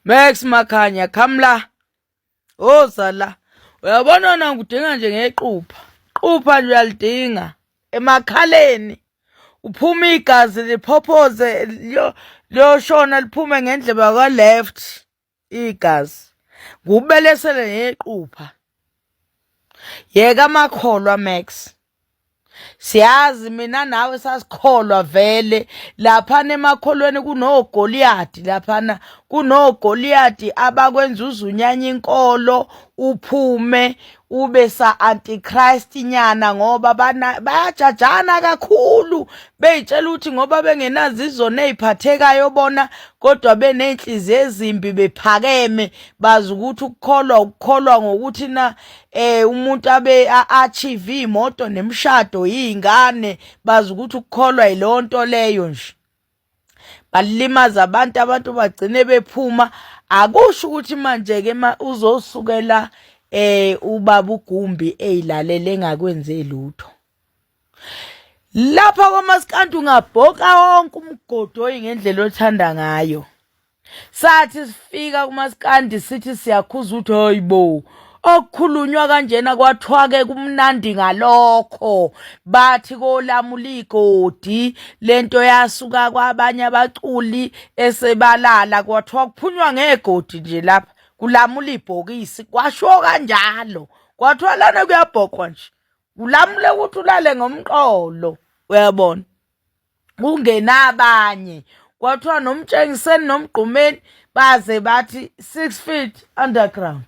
Max Makhanya come la. Woza la. Uyabona na ngidinga nje ngequpha. Qupha nje uyalidinga emakhaleni. Uphuma igazi liphophoze liyoshona liphume ngendlebe kwa left igazi. Ngubelesele ngequpha. Yeka amakholwa Max. Siyazi mina nawe sasikholwa vele laphana emakholweni kunoGoliyadi laphana kunoGoliyadi abakwenza uzunyanya inkolo uphume ube sa antichrist nyana ngoba bayajajana kakhulu beyitshela ukuthi ngoba bengenazo izono eziphathekayo bona kodwa beney'nhliziyo ezimbi bephakeme bazi ukuthi ukukholwa ukukholwa ngokuthi na eh umuntu abe achieve imoto nemshado izingane bazi ukuthi ukukholwa yilonto leyo nje balimaza abantu abantu bagcine bephuma akusho ukuthi manje ke uzosukela eh ubaba uGumbi eyilalele engakwenze lutho lapha kwamasikandi ungabhoka wonke umgodoyi ngendlela othanda ngayo Sathi sifika kumaskandi sithi siyakhuza ukuthi hayibo okukhulunywa kanjena kwathiwa-ke kumnandi ngalokho bathi kolamula igodi lento yasuka kwabanye abaculi esebalala kwathiwa kuphunywa ngegodi nje lapha kulamula ibhokisi kwashiwo kanjalo kwathiwa lana kuyabhokwa nje kulamule ukuthi ulale ngomqolo uyabona kungenabanye kwathiwa nomtshengiseni nomgqumeni baze bathi 6 feet underground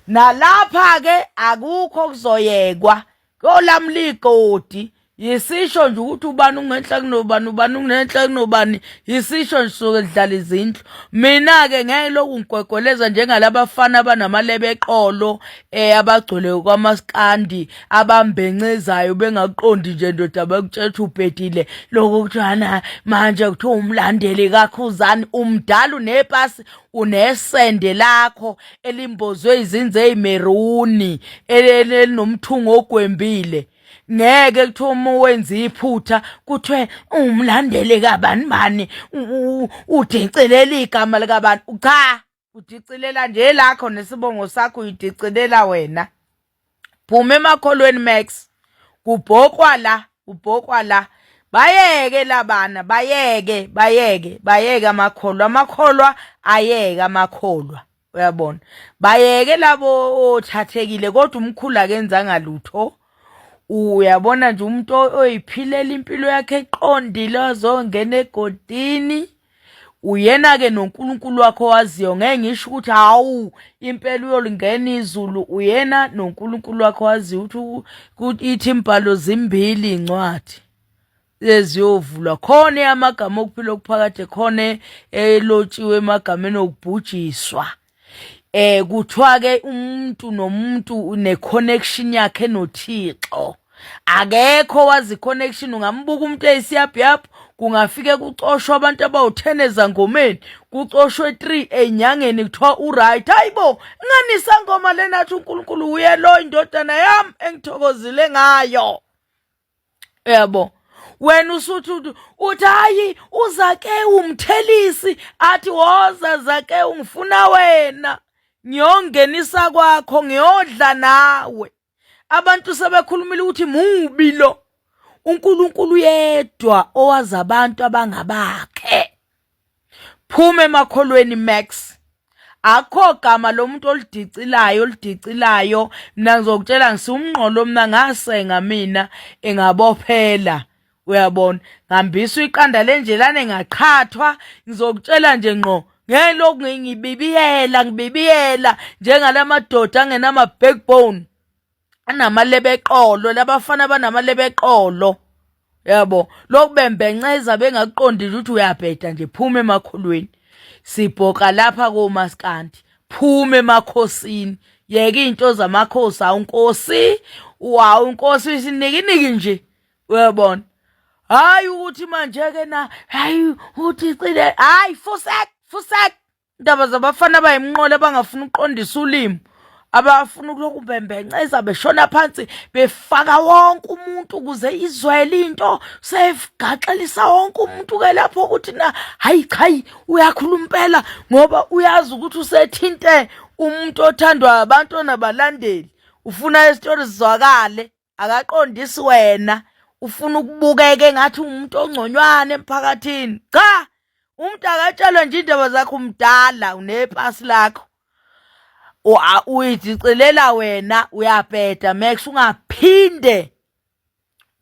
nalapha ke akukho kuzoyekwa kolamula igodi yisisho nje ukuthi ubani ungenhla kunobani ubani ungenhla kunobani yisisho nje suke sidlala izindlu mina-ke ngeke lokhu ngigwegweleza njengalabafana abanamalebe eqolo eh abagcwele kwamaskandi abambencezayo bengakuqondi nje ndoda bakutshela ukuthi ubhedile lokho kuthiwana manje kuthiwa umlandeli kakhuzani umdala unepasi unesende lakho elimbozwe izinze ezimeruni elinomthungo ogwembile ngeke kuthiwa uma wenza iphutha kuthiwe umlandeli kabani bani udicelela igama likabani cha Udicilela nje lakho nesibongo sakho uyidicilela wena. Phuma emakholweni Max. Kubhokwa la, kubhokwa la. Bayeke labana, bayeke, bayeke, bayeke amakholwa. Amakholwa ayeke amakholwa. Uyabona? Bayeke labo othathekile kodwa umkhulu akenzanga lutho. Uyabona nje umuntu oyiphilela impilo yakhe eqondile azongena egodini. Uyena-ke noNkulunkulu wakho waziyo ngeke ngisho ukuthi hawu impela uyolingena izulu uyena noNkulunkulu wakho waziyo ukuthi ithi imbhalo zimbili incwadi eziyovulwa khona amagama okuphila okuphakade khona elotshiwe emagameni okubhujiswa eh kuthiwa ke umuntu nomuntu une connection yakhe noThixo akekho wazi connection ungambuka umuntu eyisiyabhiyabhu kungafike kucoshwa abantu abawu-10 ezangomeni kucoshwe 3 enyangeni kuthiwa uright hayibo ngani isangoma lena athi uNkulunkulu uye lo indodana yami engithokozile ngayo yabo wena usuthi uthi hayi uzake umthelisi athi woza zake ungifuna wena ngiyongenisa kwakho ngiyodla nawe abantu sebekhulumile ukuthi mubi lo uNkulunkulu yedwa owazi abantu abangabakhe phuma emakholweni Max akho gama lomuntu oludicilayo oludicilayo mina ngizokutshela ngisiwumnqolo mina ngasenga mina engabophela uyabona ngihambisa iqanda lenjelane ngaqhathwa ngizokutshela nje ngqo ngeke lokhu ngibibiyela ngibibiyela njengalamadoda angenama backbone anamalebe eqolo labafana banamalebe eqolo yabo lokubembenceza bengakuqondi ukuthi uyabheda nje phuma emakhulwini sibhoka lapha komaskandi phuma emakhosini yeke into zamakhosi awunkosi wawu inkosi isinikiniki nje uyabona hayi ukuthi manje ke na hayi uthi cile hayi fusek fusek indaba zabafana abayimnqola abangafuni ukuqondisa ulimi Abafuna ukulokhu bembenceza beshona phansi befaka wonke umuntu ukuze izwele into segaxelisa wonke umuntu ke lapho ukuthi na hayi cha uyakhuluma impela ngoba uyazi ukuthi usethinte umuntu othandwa abantu onabalandeli ufuna isitori sizwakale akaqondisi wena ufuna ukubukeka engathi umuntu ongconywana emphakathini cha umuntu akatshelwe nje indaba zakho umdala unepasi lakho uyizicelela wena uyabheda max ungaphinde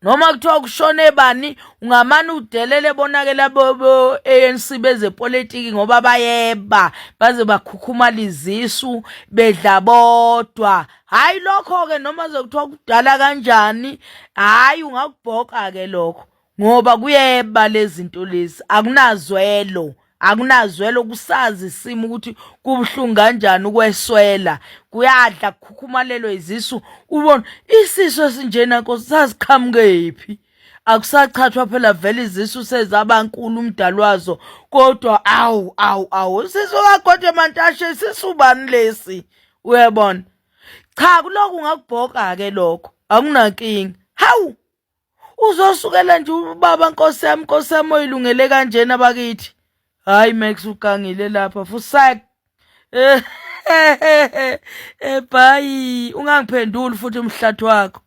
noma kuthiwa kushone bani ungamane udelele bonakela bo-ANC bezepolitiki ngoba bayeba baze bakhukhumala izisu bedla bodwa hhayi lokho-ke noma sekuthiwa kudala kanjani hhayi ungakubhoka-ke lokho ngoba kuyeba lezinto lezi akunazwelo akunazwelo kusazi isimo ukuthi kubuhlungu kanjani ukweswela kuyadla kukhukhumalelwe izisu ubona isisu esinjena nkosi sasiqhamukephi akusachathwa phela vele izisu sezabankulu umdali wazo kodwa awu awu awu isisu kaGode Mantashe isisu bani lesi uyabona cha kulokhu ungakubhoka ke lokho akunankinga hawu Uzosukela nje ubaba nkosi yami nkosi yami oyilungele kanjena bakithi. Hayi Max ugangile lapha fusak. Eh bye ungangiphenduli futhi umhlathi wakho.